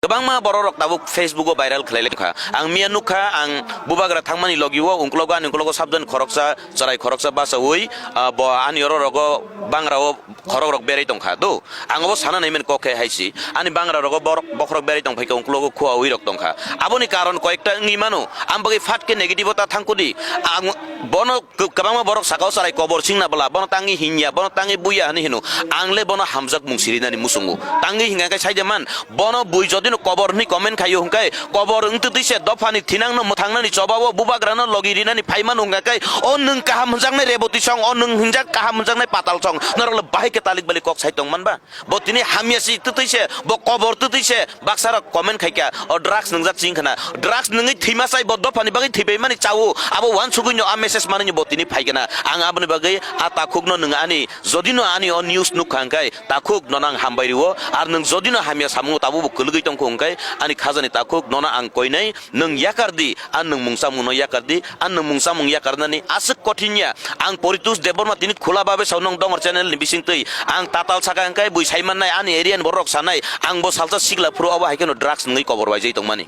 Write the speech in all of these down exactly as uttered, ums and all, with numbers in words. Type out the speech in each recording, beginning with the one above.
Kwbangma borok rok tabuk Facebook o viral khlai lai kha. Ang miya nukha, ang bubagra thangmani logi o ungklogo, ani ungklogo sabjani khoroksa, chwrai khoroksa bachaui, ah, bo ani oro rogo bangra o khorok rok berai tongkha. Do, ang obo sana naiman kok khe hai si. Ani bangra rogo borok bokhorok berai tongphai kha, ungklogo khua ui rok tongkha. Aboni karon koyekta wngwi mano. Ang bagwi phat khe negative o ta thangkudi. Ang bono Kwbangma borok saka o chwrai kobor singna bwla, bono tangwi hinya, bono tangwi buya hwnwi hino. Ang le bono hamjak mung sirinani muchungo. Tangwi hinga khe saide man, bono bui jodi no kobor hwnwi comment khaio hwnkhe, kobor wng twtwi se dophani thinang no mwthangnani choba o bubagra no logi rinani phaimano hwnga khe, o nwng kaham hwnjaknai Reboti song, o nwng hinjak kaham hwnjaknai Patal song, norok le bahai khe talik balik kok sai tong man ba? Bo tini hamya si twtwi se, bo kobor twtwi se, baksa rok comment khai kha, o drugs nwngjak ching khna. Drugs nwngwi thwima chai, bo dophani bagwi thwibai mani chao, abo wansugwi no a message manwi bo tini phai khna. Ang aboni bagwi a takhuk no nwng ani, jodi no ani o news nuk kha hwnkhe, takhuk no nang hambai rio, ar nwng jodi no hamya samung tabuk bo kwlwgwi tong kho hwnkhe, ani khajani takhuk no no ang koinai, nwng yakar di, a nwng mungsa mungno yakar di, a nwng mungsa mung yakarnani aswk kothin ya. Ang Poritos Debbarma tini khula babe sao nong dongor channel ni bising twi. Ang tatal saka hwnkhe bui sai mannai, ani area ni borok rok sanai. Ang bo salsa sikla phuru obo hai kheno drugs nwngwi kobor bai jai tongmani.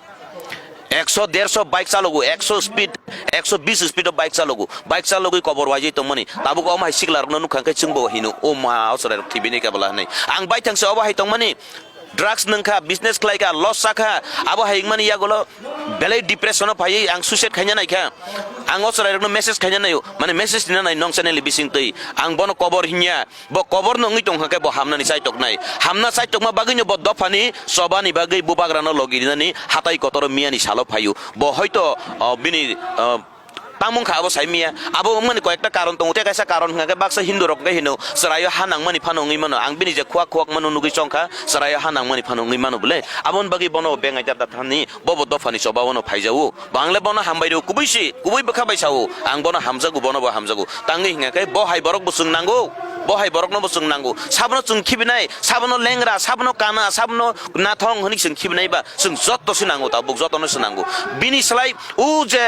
Ekso derso bike chalogo, ekso speed, ekso bis speed o bike chalogo. Bike chalogwi kobor bai jai tongmani. Tabuk omo hai sikla rokno nukha hwnkhe chwngbo hino, "O ma, o chwrai rok thibini kebla," hinwi. Ang bai thangse obo hai tongmani. Drugs nwngkha, business khlaikha, loss sakha, abo hai wngmani yagulo belai depression o phaiwi ang suicide khaina naikha. Ang o chwrairokno message khaina naio, mane message rina nai nong channel ni bising twi. Ang bono kobor hinya, bo kobor no wngwi tongkha khe bo hamnani chaitoknai. Hamna chaitokma bagwino bo dophani chobani bagwi bubagrano logi rinani hatai kotoro miyani salo phaio. Bo hoito, o, bini, o, Tamo wngkha abo sai miya. Abo wngmani koyekta karon tongo. Tei kaisa karon hwnkha khe baksa Hindu rok hwnkhe hino chwraio ha nangmani phano wngwi mano. Ang bini je khuak khuak mano nugwi chongkha, chwraio ha nangmani phano wngwi mano bwle. Aboni bagwi bono bengai da da thani, bobo dophani choba bono phaijao. Bo ang le bono hambai rw kubui si, kubui bwkha bai sao. Ang bono hamjago, bono bo hamjago. Tangwi hwnkha khe bo hai borok bo chwng nango. Bo hai borokno bo chwng nango. Sabono chwng khibinai, sabono lengra, sabono kana, sabono nathong hwnwi chwng khibinai ba chwng jotto se nango, tabuk jotto no se nango. Bini slai o je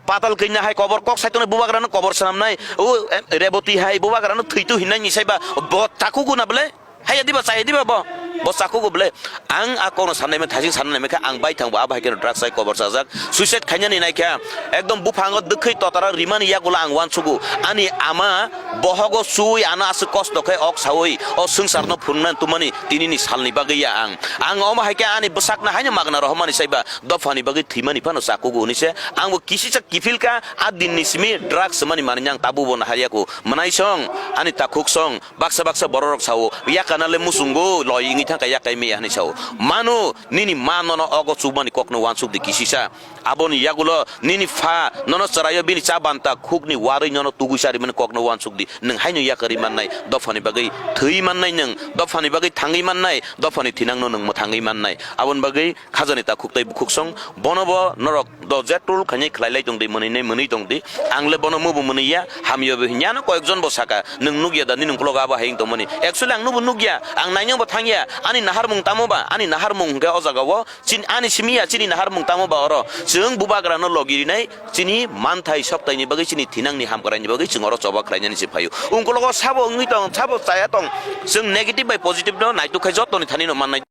Patal kanya hai kobor kok saitongnai bubagrano kobor swnamnai. O, em, Reboti hai bubagrano thwitu hinnaini saiba bo chakugo na bwle? Haiya diba, chaya diba bo? Bo chakugo bwle? Ang a kokno sannaima, thasing sannaima khe ang bai thangbo abo hai kheno drugs hai kobor chajak. Suicide khainani naikha. Ekdom buphango dwkhwi totara rimani yagulo ang uansugo. Ani ama bohogo chui ano aswk kosto khe ok saui o swngcharno phunuknani tumani tinini salni bagwi ya ang. Ang omo hai khe ani bwsakno haino magna rohormani saiba. Dophani bagwi thwimani phano chakugo hwnwi se ang bo kisisa kiphil kha, a dinni simi drugs swmani manwi ang tabuk bo naharya kho. Mwnai song, ani takhuk song, baksa baksa borok rok sao, "Yakana le muchungo, loi wngwi thangkha yakai miya," hwnwi sao. Manu, nini ma nono ogo chukmani kokno uansuk di kisisa. Aboni yagulo nini pha nono chwraio bini cha banta khukni warwi nono tugui charimani kokno uansuk di. Nwng haino yakarwi mannai, dophani bagwi thwi mannai nwng, dophani bagwi thangwi mannai, dophani thinangno nwng mwthangwi mannai. Aboni bagwi Khajani takhuk tei bukhuksong, bono bo norok do je tool khainai khlai lai tong di, mwnwi nai mwnwi tong di. Ang le bono mubo mwnwi ya, hamya bo hinya no koyek jon bo saka, "Nwng nukya da, nini ukulok abo hai wng tongmani?" Actually ang nubo nukya, ang nainai bo thangya, ani naharmung tamo ba, ani naharmung hwnkhe o jaga o chin-, ani simi ya, chini naharmung tamo ba oro. Chwng bubagra no logi rinai, chini manthai soktaini bagwi, chini thinangni hamkraini bagwi chwng oro choba khlainani se phaio. Ukulok o sabo wngwi tong, sabo chaya tong, chwng negative bai positive no naituk khai jotoni thani no mannai.